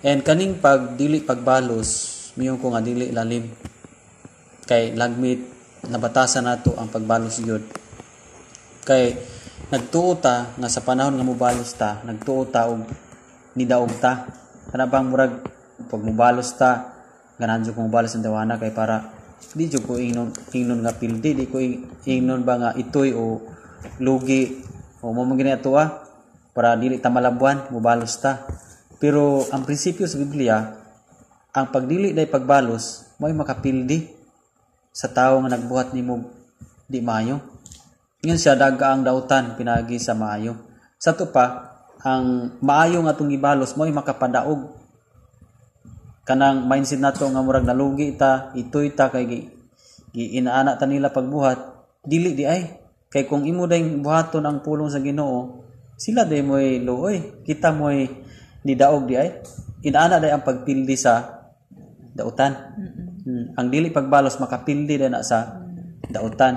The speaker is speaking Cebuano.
And kaning pag dili pagbalos, miingon ko nga dili lalim. Kay lagmit nabatasan nato ang pagbalos gyud. Kay nagtuo ta nga sa panahon nga mobalos ta, nagtuo ta og nidaog ta. Kana bang murag pag mobalos ta, ganahan jud ko mobalos ang tawana kay para di jud ko ingnon ingnon nga pildi, di ko ingnon ba nga itoy o lugi o mo man gini ato para dili ta malabuan, mobalos ta. Pero ang prinsipyo sa Biblia, ang pagdili day pagbalos mo'y makapildi sa tawo nga nagbuhat nimo di maayo. Ingon siya, daga ang dautan pinagi sa maayo. Sa ato pa, ang maayo nga atong gibalos mo'y makapadaog. Kanang mindset nato nga murag nalugi ta, itoy ta kay gi inaana ta nila pagbuhat, dili di ay. Kay kung imo day buhaton ang pulong sa Ginoo, sila day mo'y luoy, kita mo'y nidaog di ay. Inaana day ang pagpildi sa dautan. Ang dili pagbalos makapildi day na sa dautan.